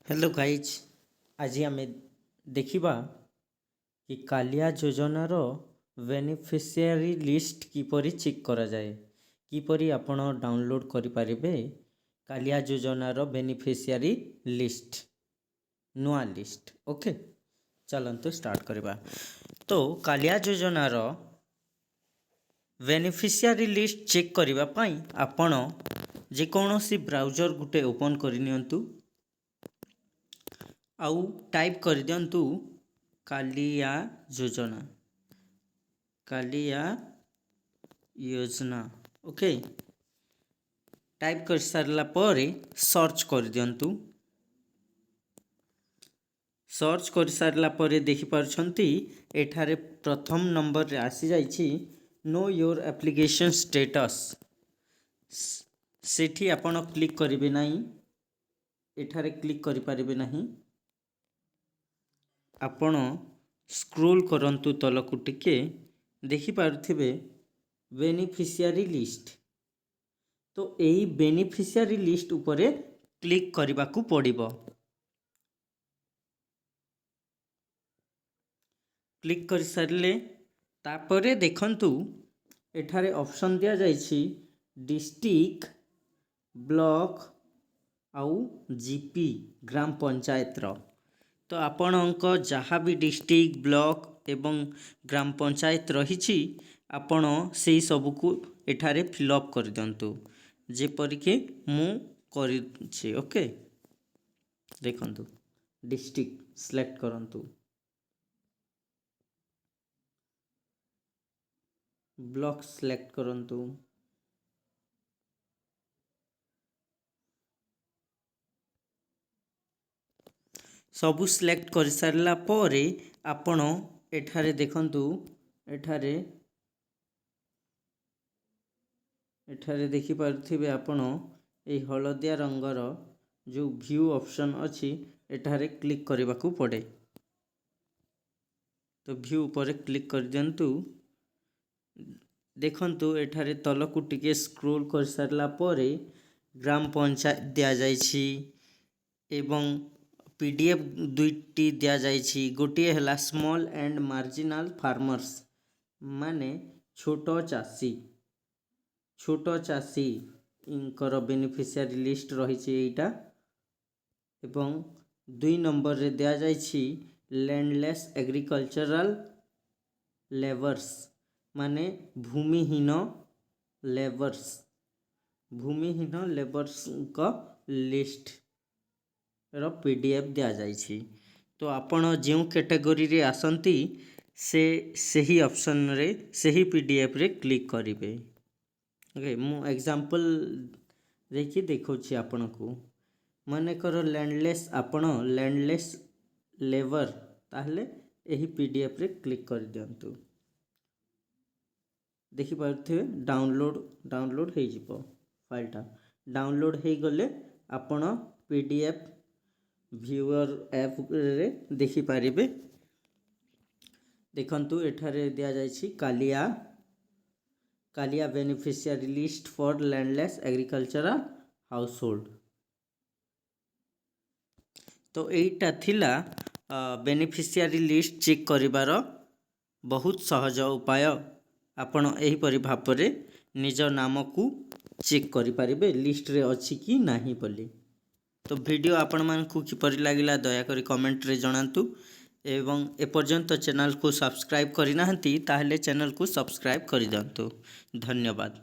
Hello guys, ଆଜି ଆମେ ଦେଖିବା କି କାଳିଆ ଯୋଜନାର ବେନିଫିସିଆରୀ ଲିଷ୍ଟ କିପରି ଚେକ୍ କରାଯାଏ, କିପରି ଆପଣ ଡାଉନଲୋଡ଼୍ କରିପାରିବେ କାଳିଆ ଯୋଜନାର ବେନିଫିସିଆରୀ ଲିଷ୍ଟ, ନୂଆ ଲିଷ୍ଟ। ଓକେ, ଚାଲନ୍ତୁ ଷ୍ଟାର୍ଟ କରିବା। ତ କାଳିଆ ଯୋଜନାର ବେନିଫିସିଆରୀ ଲିଷ୍ଟ ଚେକ୍ କରିବା ପାଇଁ ଆପଣ ଯେକୌଣସି ବ୍ରାଉଜର୍ ଗୋଟେ ଓପନ୍ କରିନିଅନ୍ତୁ ଆଉ ଟାଇପ୍ କରିଦିଅନ୍ତୁ କାଳିଆ ଯୋଜନା, କାଳିଆ ଯୋଜନା। ଓକେ, ଟାଇପ୍ କରିସାରିଲା ପରେ ସର୍ଚ୍ଚ କରିଦିଅନ୍ତୁ। ସର୍ଚ୍ଚ କରିସାରିଲା ପରେ ଦେଖିପାରୁଛନ୍ତି, ଏଠାରେ ପ୍ରଥମ ନମ୍ବରରେ ଆସିଯାଇଛି ନୋ your application status. ସେଠି ଆପଣ କ୍ଲିକ୍ କରିବେ ନାହିଁ, ଏଠାରେ କ୍ଲିକ୍ କରିପାରିବେ ନାହିଁ। ଆପଣ ସ୍କ୍ରୋଲ୍ କରନ୍ତୁ ତଳକୁ ଟିକେ, ଦେଖିପାରୁଥିବେ ବେନିଫିସିଆରୀ ଲିଷ୍ଟ। ତ ଏଇ ବେନିଫିସିଆରୀ ଲିଷ୍ଟ ଉପରେ କ୍ଲିକ୍ କରିବାକୁ ପଡ଼ିବ। କ୍ଲିକ୍ କରିସାରିଲେ ତାପରେ ଦେଖନ୍ତୁ, ଏଠାରେ ଅପସନ୍ ଦିଆଯାଇଛି ଡିଷ୍ଟ୍ରିକ୍ଟ, ବ୍ଲକ ଆଉ ଜିପି, ଗ୍ରାମ ପଞ୍ଚାୟତର। ତ ଆପଣଙ୍କ ଯାହା ବି ଡିଷ୍ଟ୍ରିକ୍ଟ, ବ୍ଲକ ଏବଂ ଗ୍ରାମ ପଞ୍ଚାୟତ ରହିଛି, ଆପଣ ସେଇ ସବୁକୁ ଏଠାରେ ଫିଲ୍ଅପ୍ କରିଦିଅନ୍ତୁ, ଯେପରିକି ମୁଁ କରିଛି। ଓକେ, ଦେଖନ୍ତୁ, ଡିଷ୍ଟ୍ରିକ୍ଟ ସିଲେକ୍ଟ କରନ୍ତୁ, ବ୍ଲକ ସିଲେକ୍ଟ କରନ୍ତୁ। ସବୁ ସିଲେକ୍ଟ କରିସାରିଲା ପରେ ଆପଣ ଏଠାରେ ଦେଖନ୍ତୁ, ଏଠାରେ ଦେଖିପାରୁଥିବେ ଆପଣ, ଏଇ ହଳଦିଆ ରଙ୍ଗର ଯେଉଁ ଭ୍ୟୁ ଅପସନ୍ ଅଛି, ଏଠାରେ କ୍ଲିକ୍ କରିବାକୁ ପଡ଼େ। ତ ଭ୍ୟୁ ଉପରେ କ୍ଲିକ୍ କରିଦିଅନ୍ତୁ। ଦେଖନ୍ତୁ, ଏଠାରେ ତଳକୁ ଟିକେ ସ୍କ୍ରୋଲ୍ କରିସାରିଲା ପରେ ଗ୍ରାମ ପଞ୍ଚାୟତ ଦିଆଯାଇଛି ଏବଂ ପିଡିଏଫ୍ ଦୁଇଟି ଦିଆଯାଇଛି। ଗୋଟିଏ ହେଲା ସ୍ମଲ୍ ଆଣ୍ଡ ମାର୍ଜିନାଲ୍ ଫାର୍ମର୍ସ, ମାନେ ଛୋଟ ଚାଷୀ। ଛୋଟ ଚାଷୀଙ୍କର ବେନିଫିସିଆରୀ ଲିଷ୍ଟ ରହିଛି ଏଇଟା। ଏବଂ 2 ନମ୍ବରରେ ଦିଆଯାଇଛି ଲ୍ୟାଣ୍ଡଲେସ୍ ଏଗ୍ରିକଲଚରାଲ ଲେବର୍ସ, ମାନେ ଭୂମିହୀନ ଲେବର୍ସ, ଭୂମିହୀନ ଲେବର୍ସଙ୍କ ଲିଷ୍ଟର ପିଡିଏଫ୍ ଦିଆଯାଇଛି। ତ ଆପଣ ଯେଉଁ କ୍ୟାଟେଗୋରୀରେ ଆସନ୍ତି, ସେ ସେହି ଅପସନ୍ରେ, ସେହି ପିଡିଏଫ୍ରେ କ୍ଲିକ୍ କରିବେ। ଓକେ, ମୁଁ ଏକ୍ଜାମ୍ପଲ୍ ଦେଇକି ଦେଖାଉଛି ଆପଣଙ୍କୁ। ମନେକର ଲ୍ୟାଣ୍ଡଲେସ୍, ଆପଣ ଲ୍ୟାଣ୍ଡଲେସ୍ ଲେବର, ତାହେଲେ ଏହି ପିଡିଏଫ୍ରେ କ୍ଲିକ୍ କରିଦିଅନ୍ତୁ। ଦେଖିପାରୁଥିବେ, ଡାଉନଲୋଡ଼୍ ହେଇଯିବ ଫାଇଲ୍ଟା। ଡାଉନଲୋଡ଼୍ ହେଇଗଲେ ଆପଣ ପିଡିଏଫ୍ ଭ୍ୟୁଅର୍ ଆପ୍ରେ ଦେଖିପାରିବେ। ଦେଖନ୍ତୁ, ଏଠାରେ ଦିଆଯାଇଛି କାଲିଆ beneficiary list for landless agricultural household। ତ ଏଇଟା ଥିଲା ବେନିଫିସିଆରୀ ଲିଷ୍ଟ ଚେକ୍ କରିବାର ବହୁତ ସହଜ ଉପାୟ। ଆପଣ ଏହିପରି ଭାବରେ ନିଜ ନାମକୁ ଚେକ୍ କରିପାରିବେ ଲିଷ୍ଟରେ ଅଛି କି ନାହିଁ ବୋଲି। ତ ଭିଡ଼ିଓ ଆପଣମାନଙ୍କୁ କିପରି ଲାଗିଲା, ଦୟାକରି କମେଣ୍ଟରେ ଜଣାନ୍ତୁ ଏବଂ ଏପର୍ଯ୍ୟନ୍ତ ଚ୍ୟାନେଲକୁ ସବସ୍କ୍ରାଇବ୍ କରିନାହାନ୍ତି, ତାହେଲେ ଚ୍ୟାନେଲକୁ ସବସ୍କ୍ରାଇବ୍ କରିଦିଅନ୍ତୁ। ଧନ୍ୟବାଦ।